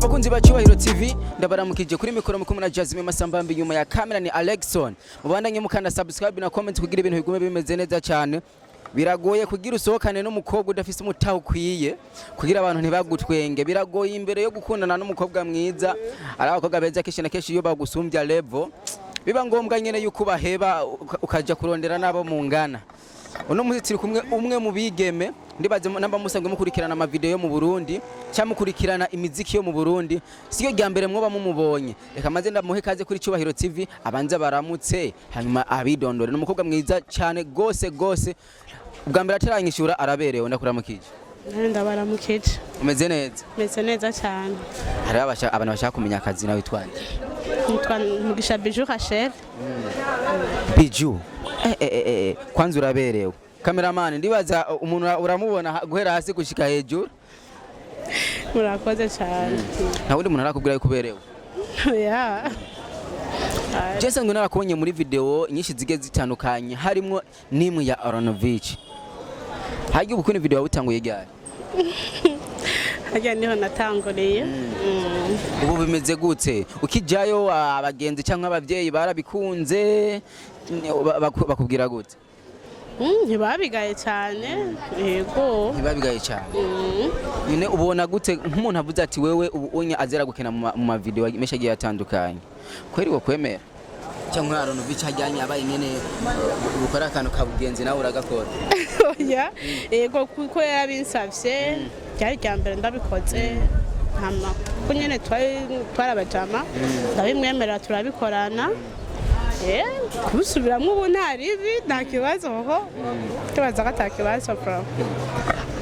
Bakunzi ba Cyubahiro TV, ndabaramukije. Kuri mikoro mukumwe na Jasmine Masambambi, nyuma ya kamera ni Alexon. Mubandanye mukanda subscribe na comment kugira ibintu bigume bimeze neza cyane. Biragoye kugira usohokane n'umukobwa udafise umutaho ukwiye kugira abantu ntibagutwenge. Biragoye imbere yo gukundana n'umukobwa mwiza. Ari abakobwa beza, kenshi na kenshi iyo bagusumbya level biba ngombwa nyene yuko baheba ukaja kurondera n'abo mungana. Uno munsi turi kumwe umwe mu bigeme, ndibaze namba musanzwe mukurikirana amavideo yo mu Burundi cyangwa mukurikirana imiziki yo mu Burundi, siyo rya mbere mwoba mumubonye. Reka maze ndamuhe ikaze kuri Cyubahiro TV, abanza baramutse, hanyuma abidondore. Ni umukobwa mwiza cyane gose gose. Ubwa mbere ataranyishura, araberewe. Ndakuramukije. Ndabaramukije. Umeze neza? Meze neza cyane. Hariho abantu bashaka kumenya akazi nawe witwa nde? Nitwa Mugisha Bijou Rachel. Bijou, kwanza uraberewe. Cameraman, ndibaza umuntu uramubona guhera hasi gushika hejuru. Murakoze cyane. Nta wundi muntu arakubwira yuko uberewe? Ya. Je nsanzwe narakubonye muri video nyinshi zigiye zitandukanye, harimwo n'imwe ya Aronovich. Harya ubu kuri video wabutanguye ryari? Harya niho natanguriye. Ubu bimeze gute ukijayo? Abagenzi cyangwa abavyeyi barabikunze? Bakubwira gute? Ntibabigaye cyane, yego. Ntibabigaye cyane. Nyine ubona gute nk'umuntu avuze ati wewe ubu unya azera gukina mu ma video menshi agiye atandukanye, kweri wo kwemera cyangwa Aronovich hajyanye abaye nyene ukora akantu kabugenzi nawe uragakora? Oya, yego, kuko yarabinsavye, ryari rya mbere ndabikoze, hama kuko nyene twari twarabajama ndabimwemerera turabikorana. Kubisubiramwo ubu nta ribi, nta kibazo, kuko tubaza ko ata kibazo bro.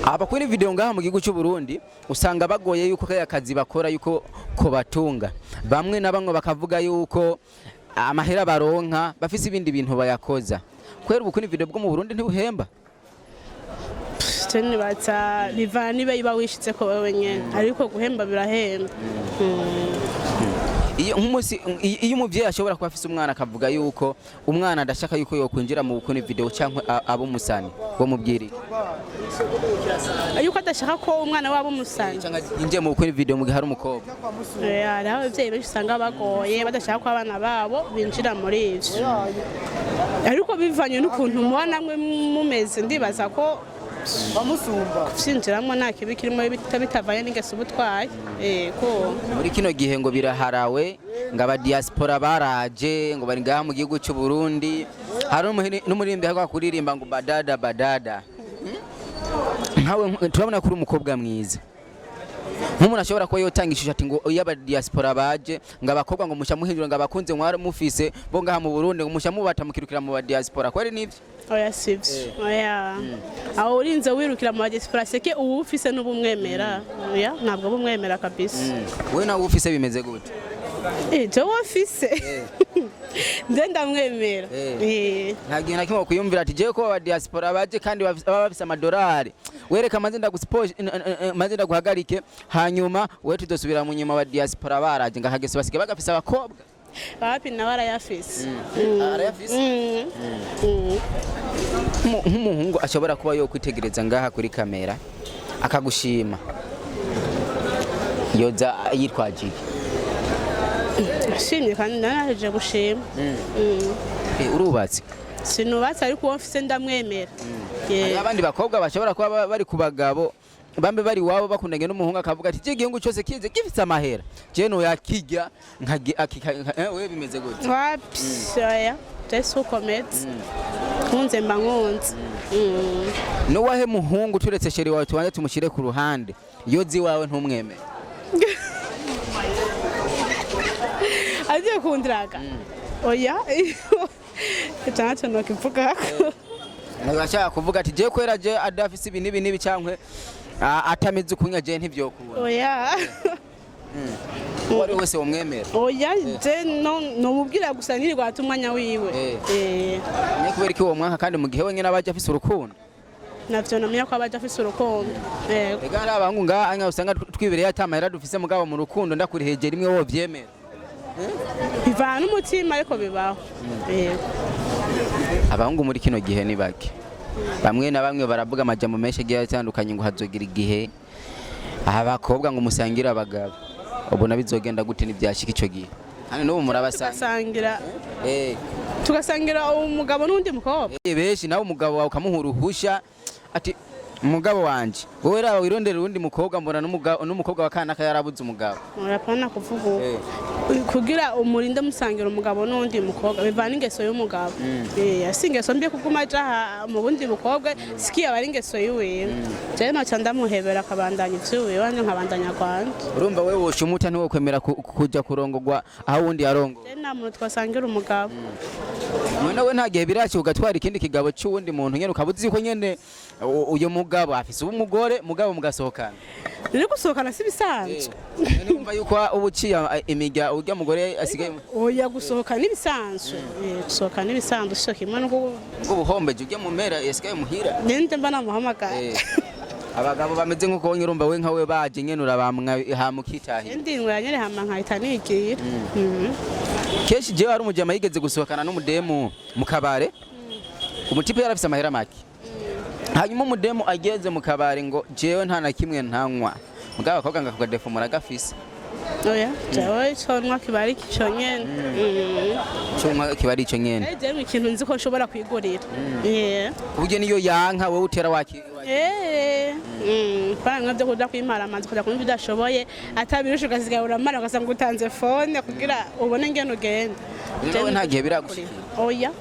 Abakora video ngaha mu gihugu cy'u Burundi usanga bagoye yuko kaya kazi bakora yuko ko batunga. Bamwe na bamwe bakavuga yuko amahera baronka bafise ibindi bintu bayakoza. Kwera ubu kuri video bwo mu Burundi ntibuhemba? Je nibaza bivana niba iba wishize ko wewe nyene, ariko guhemba birahemba. Iyo nk'umunsi iyo umuvyeyi ashobora kuba afise umwana akavuga yuko umwana adashaka yuko yokwinjira mu gukora video cyangwa abo umusani, wo mubwiriye? Yuko adashaka ko umwana wabo umusani? Cyangwa yinjiye mu gukora video mu gihe hari umukobwa. Hariho abavyeyi benshi usanga bagoye, badashaka ko abana babo binjira muri ivyo, ariko bivanye n'ukuntu muba namwe mumeze, ndibaza ko kuvyinjiramwo nta kibi kirimo, bitavanye n'ingeso uba utwaye, yego. Muri kino gihe ngo biraharawe, ngo aba diaspora baraje, ngo bari ngaha mu gihugu cy'u Burundi. Hari n'umuririmbyi aheruka kuririmba ngo badada badada. Nkawe turabona ko uri umukobwa mwiza, nk'umuntu ashobora kuba yotanga ishusho ati ngo iyo aba diaspora baje, ngo abakobwa ngo musha muhindura, ngo abakunze mwari mufise bo ngaha mu Burundi ngo musha mubata mukirukira mu ba diaspora, kweri nivyo? Oya, sivyo, oya. Aho urinze wirukira mu badiaspora, seke uba ufise n'ubumwemera? Oya, ntabwo bumwemera kabisa. Wewe nawe ufise bimeze gute? Jewe ufise nde ndamwemera. Nta gihe na kimwe kwiyumvira ati jewe ko aba diaspora baje kandi baba bafise amadolari, wereka maze ndaguspoje, maze ndaguhagarike, hanyuma wewe tudosubira mu nyuma, aba diaspora baraje ngahagese basigaye bagafise abakobwa? Wapi, nawe arayafise. Arayafise? Mm. Nk'umuhungu ashobora kuba yo kwitegereza ngaha kuri kamera akagushima, yoza yitwaje iki? Ashimye kandi narahejeje gushima. Urubatse? Sinubatse, ariko uwo mfise ndamwemera. Hari abandi bakobwa bashobora kuba bari ku bagabo bambe bari iwabo bakundanye n'umuhungu, akavuga ati igihugu cyose kize gifise amahera, je noyakirya wewe bimeze gute? Wapi, oya, je si uko meze. Nkunze mba nkunze. Nuwahe muhungu, turetse chéri wawe tubanze tumushyire ku ruhande, yoza iwawe ntumwemere? Agiye kundiraga? Oya, ico naco nokivugako. Urashaka kuvuga ati je kwera je adafise ibi n'ibi n'ibi cankwe atameze ukunya, je ntivyokunda? Oya. Uwo ari we wese womwemera? Oya, je no nomubwira gusa ntirirwa ata umwanya wiwe. Ni kubera iki uwo mwanka kandi mu gihe wenyine aba aje afise urukundo? Navyo namenya ko abaje afise urukundo, yego. Ega hari abahungu ngaha anya usanga twibereye ata mahera dufise, mugabo mu rukundo ndakuriheje rimwe wovyemera. Bivana n'umutima, ariko bibaho, yego. Abahungu muri kino gihe ni bake. Bamwe na bamwe baravuga amajambo menshi agiye atandukanye ngo hazogira igihe abakobwa ngo musangire abagabo. Ubona bizogenda gute nibyashika ico gihe? Hano n'ubu murabasanga. Tugasangira, tugasangira umugabo n'undi mukobwa. Benshi nawe umugabo wawe ukamuha uruhusha ati: "Umugabo wanje, wowe raba wirondera uwundi mukobwa, mbona n'umukobwa wa kanaka yarabuze umugabo." Urapana kuvuga uko kugira umurinde musangira umugabo n'undi mukobwa bivana ingeso y'umugabo. Si ingeso mbi kuguma aja aha mu bundi bukobwa, siki aba ari ingeso yiwiwe. Jewe noca ndamuhebera akabandanya ivy'iwiwe, wanje nkabandanya kwanje. Urumva wewe woshumuta, ntiwokwemera kuja kurongogwa aho uwundi yarongowe? Jewe nta muntu twasangira umugabo. None we nta gihe birashika ugatwara ikindi kigabo c'uwundi muntu nyene, ukaba uzi ko nyene uyo mugabo afise umugore, mugabo mugasohokana? Rero gusohokana si bisanzwe. None wumva yuko uba uciye imijya urya mugore asigaye? Oya, gusohoka n'ibisanzwe. Gusohoka n'ibisanzwe, sico kimwe nuko Ubwo buhombeje urya mu mpera yasigaye muhira. Nende mba namuhamagaye. Abagabo bameze nk'uko nyine, urumva we nka we baje nyene urabamwa hama ukitahira. Ndinywera nyene hama nkahita nigira. Kenshi jewe hari umujama yigeze gusohokana n'umudemu mu kabare. Umutipe yari afise amahera make, hanyuma umudemu ageze mu kabare ngo: "Jewe nta na kimwe ntanywa." Mugabo abakobwa ngo ako gadefu muragafise. Oya, jewe ico nywa kiba ari ico nyene. Ico unywa kiba ari ico nyene. Jewe ikintu nzi ko nshobora kwigurira. Yeah. Ku buryo niyo yanka wowe utera waki. Bamwe byo kuja kwimara amazi, kuja kunywa ibyo udashoboye atabirusha, ugasigara uramara, ugasanga utanze phone kugira ubone ingene ugenda. Rero wowe nta gihe biragushikira? Oya,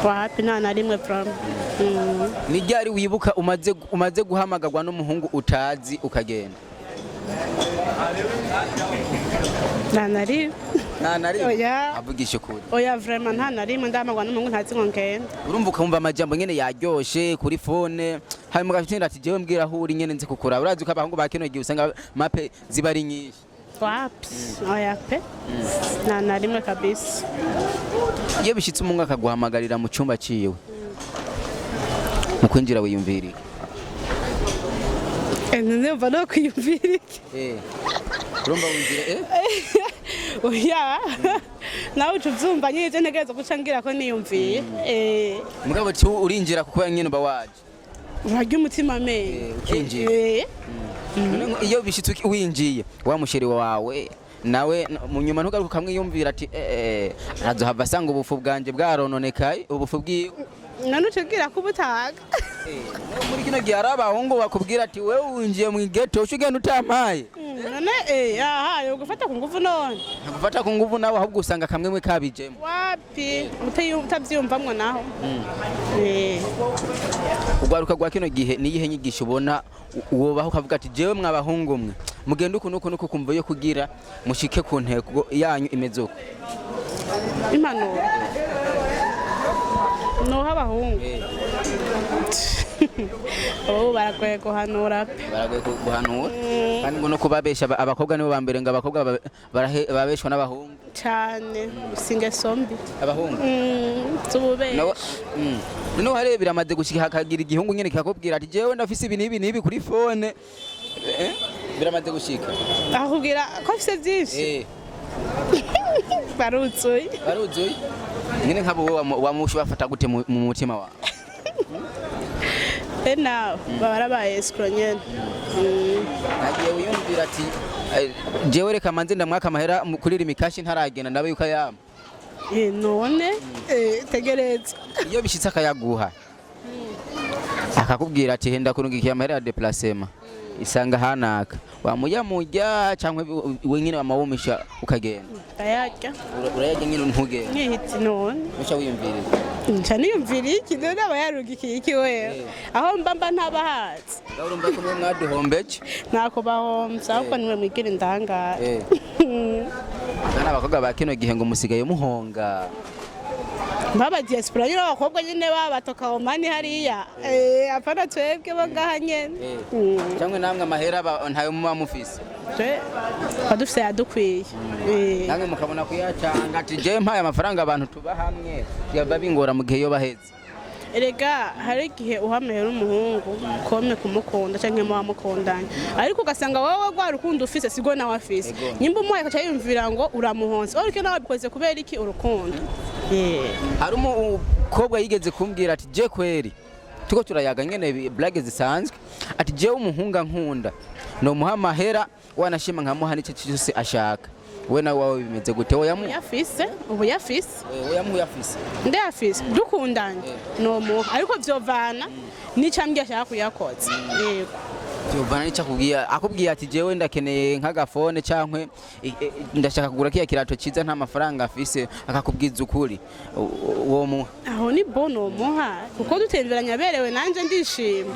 wapi, nta na rimwe vraiment. Ni ryari wibuka umaze guhamagarwa n'umuhungu utazi ukagenda? Nta na rimwe. Nta na rimwe? Oya. Avugisha ukuri. Oya, vraiment nta na rimwe ndahamagwa n'umuhungu ntazi ngo ngende. Urumva ukumva amajambo nyene yaryoshe kuri phone, hanyuma ugatinda ati: "Jewe mbwira aho uri nyene nzi kukuraba." Urazi ko abahungu ba kino gihe usanga mape ziba ari nyinshi. Wapi, oya pe, nta na rimwe kabisa. Iyo bishitse umuhungu akaguhamagarira mu cyumba ciwe, mu kwinjira wiyumvira iki? Ndumva no kwiyumvira iki? Urumva winjira Oya, nawe uca uvyumva nyine ivyo ntegerezwa guca ngira ko niyumviye. Mugabo tu urinjira kuko nyene uba waje. Urarya umutima amenyo. Ukinjira. None iyo bishitse winjiye wa musheri wawe nawe mu nyuma ntugaruka ukamwiyumvira ati: "Arazohava asanga ubufu bwanje bwarononekaye, ubufu bwiwe"? None uca ubwira ko ubutaga. No muri kino gihe hari abahungu bakubwira ati: "Wewe winjiye mu igeto, uca ugenda utampaye." None aha yo gufata ku nguvu none? Gufata ku nguvu nawe, ahubwo usanga kamwe kabijemo. Wapi, utavyiyumvamwo naho. Urwaruka rwa kino gihe, niyihe nyigisho ubona wobaho ukavuga ati: "Jewe mwabahungu mwe, mugende uku nuku nuku kumva yo kugira mushike ku ntego yanyu imeze uko"? Impanuro nuha abahungu, ubu baragoye guhanura pe. Baragoye guhanura, kandi ngo no kubabesha abakobwa nibo ba mbere, ngo abakobwa babeshwa n'abahungu. Cane, si ingeso mbi. Abahungu Z'ububeshi. Noneho hariya biramaze gushika hakagira igihungu nyene kikakubwira ati: "Jewe ndafise ibi n'ibi n'ibi kuri phone"? Biramaze gushika? Akakubwira ko afise vyinshi? Baruzuye. Baruzuye nyene. Nk'abo wowe wamusha bafata gute mu mutima wawe? Be nawe baba barabaye escroc nyene. Nagiye wiyumvira ati: "Jewe reka manze ndamwaka amahera kuri Lumicash ntaragenda, ndabe yuko ayampa"? None tegereza. Iyo bishitse akayaguha, akakubwira ati: "Henda kurungikiye amahera ya déplacement, isanga hanaka," wamuyamurya cyangwa we nyine wamawumisha ukagenda? Ndayarya. Urayarya nyine ntugende? Nkihiti none. Uca wiyumviriza? Nca niyumvira iki none? Aba yarugikiye iki wewe? Aho mba ntabahazi. Ngaho urumva ko mwe mwaduhombeje. Ntako bahomvya, ahubwo nimwe mwigira indangare. Kandi abakobwa ba kino gihe ngo musigaye muhonga. Baba diaspora nyine, abakobwa nyine babatoka omani hariya. Apana twebwe bo ngaha nyene. Cyangwa namwe amahera ntayo muba mufise? Twe tuba dufise yadukwiye. Namwe mukabona kuyacanga ati: "Jewe mpaye amafaranga abantu tuba hamwe byaba bingora mu gihe yo baheze." Erega hari igihe uha amahera umuhungu kome kumukunda canke muba mukundanye, ariko ugasanga wowe rwa rukundo ufise sigo nawe afise. Ego. Nyimba umuhaye akaca yiyumvira ngo uramuhonze, ariko nawe abikoze kubera iki? Urukundo. Hari umukobwa yigeze kumbwira ati: "Je kweri tuko turayaga nyene blague zisanzwe," ati: "Jewe umuhungu ankunda Nomuha amahera, wanashima nkamuha n'icyo cyose ashaka. We nawe wawe bimeze gute? Woyamuha? Uyafise, ubu yafise. Woyamuha uyafise? Ndayafise, dukundanye nomuha, ariko vyovana n'icambwiye ashaka kuyakoza, yego. Vyovana n'icyo akubwiye. Akubwiye ati: "Jewe ndakeneye nk'agafone cankwe ndashaka kugura kiya kirato ciza, nta mafaranga afise," akakubwiza ukuri, uwo muha? Aho ni bo nomuha, kuko dutemberanye aberewe nanje ndishima.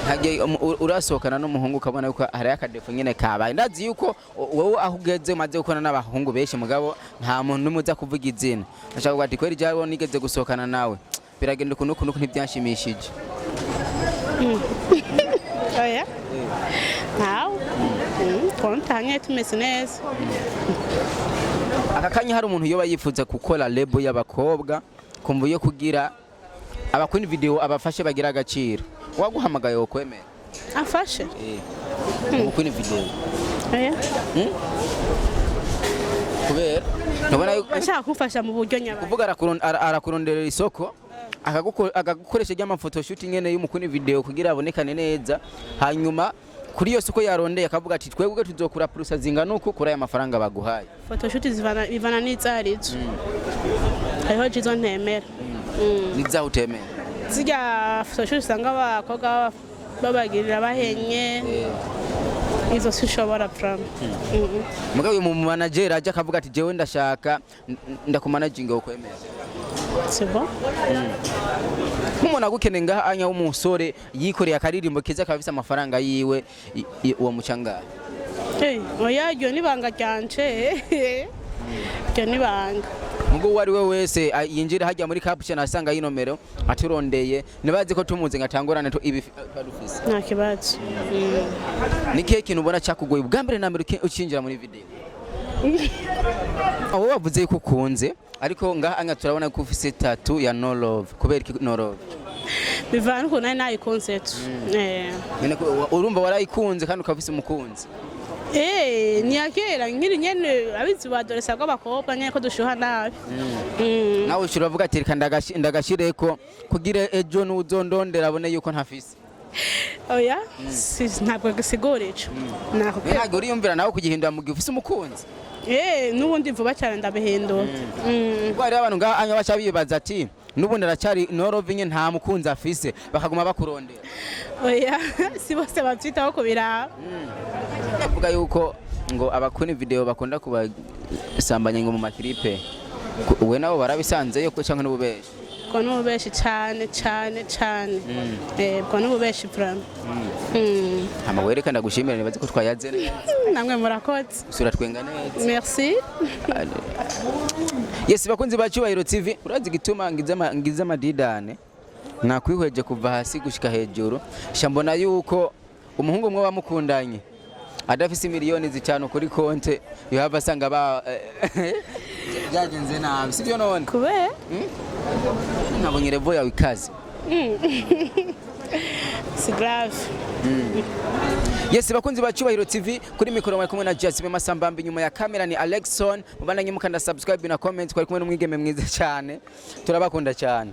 Ntagiye urasohokana n'umuhungu ukabona yuko hariyo akadéfaut nyene kabaye. Ndazi yuko wowe aho ugeze umaze gukorana n'abahungu benshi, mugabo nta muntu n'umwe uza kuvuga izina. Ashaka kuvuga ati: "Kweri jewe nigeze gusohokana nawe, biragenda ukuntu ukuntu uku, ntibyanshimishije." Oya, ntawe. Twantanye tumeze neza. Aka kanya hari umuntu yoba yifuza gukora label y'abakobwa kumva yo kugira abakunda video abafashe bagira agaciro, waguhamagaye wokwemera? Afashe? Umukunda video. Oya. Kubera ntubona yuko Ashaka kumfasha mu buryo nyabaye? Kuvuga arakuronderera isoko, akagukoresha ry'amaphotoshoot nyene y'umukuni video kugira abonekane neza, hanyuma kuri iyo soko yarondeye akavuga ati: "Twebwe tuzokura purusa zingana uku kuri aya mafaranga baguhaye." Photoshoot zivana, bivana n'izarizo. Hariho jizo ntemera. Nizaho utemera? Zirya photoshoot usanga abakobwa babagirira bahenye, izo sinshobora vraiment. Mugabo uyu mu manager aje akavuga ati: "Jewe ndashaka ndakumanaginga," wokwemera? C'est bon. Nk'umuntu agukeneye ngaha anya w'umusore yikoreye akaririmbo keza, akaba afise amafaranga yiwe, uwo muca ngaha? Eh, oya, iryo ni ibanga ryanje, iryo ni ibanga. Mugo uwo ari we wese yinjira hajya muri caption asanga yinomero aturondeye, nibazi ko tumuzi ngatangurane tu ibi twadufise. Nta kibazo. Ni kihe kintu ubona cyakugoye ubwa mbere na mbere ukinjira muri video? Wowe wavuze yuko ukunze, ariko ngaha anya turabona ko ufise tattoo ya No Love. Kubera iki No Love? Bivana n'ukuntu nari nayikunze tu. Eh. Nyene ko urumva warayikunze kandi ukaba ufise umukunzi. Eh, ni ya kera nkiri nyene abizi badoresa rw'abakobwa nyene ko dushuha nabi. Nawe ushobora kuvuga ati: "Reka ndagashireko kugira ejo nuzondondera abone yuko ntafise." Oya, ntabwo gisigura ico. Nakubwiye. Ntabwo uriyumvira nawe kugihindura mu gihe ufise umukunzi? Eh, n'ubundi vuba cyane ndabihindura. Ubwo hariho abantu ngaha anya baca bibaza ati: "N'ubundi aracyari No Love nye, nta mukunzi afise," bakaguma bakurondera. Oya, si bose bavyitaho kubiraba. Bavuga yuko ngo abakunda video bakunda kubasambanya ngo mu maclip. We nabo barabisanzeyo ko canke n'ububeshi? Ubwo ni ububeshi cyane cyane cyane. Eh, ubwo ni ububeshi vraiment. Hama wereka ndagushimira, nibaze ko twayaze neza. Namwe murakoze. Usura twenga neza. Merci. Yes, bakunzi ba Cyubahiro TV, urazi igituma ngize amadidane? Nakwihweje kuva hasi gushika hejuru, sha mbona yuko umuhungu umwe wamukundanye adafise miliyoni 5 kuri konte yohava asanga ba byagenze nabi, sibyo none? Kubera? Nabonye level yawe ikaze. C'est grave. Yes, bakunzi ba Cyubahiro TV, kuri mikoro mwari kumwe na Jasmine Masambambi, nyuma ya kamera ni Alexson. Mubandanye mukanda subscribe na comment. Twari kumwe n'umwigeme mwiza cyane, turabakunda cyane.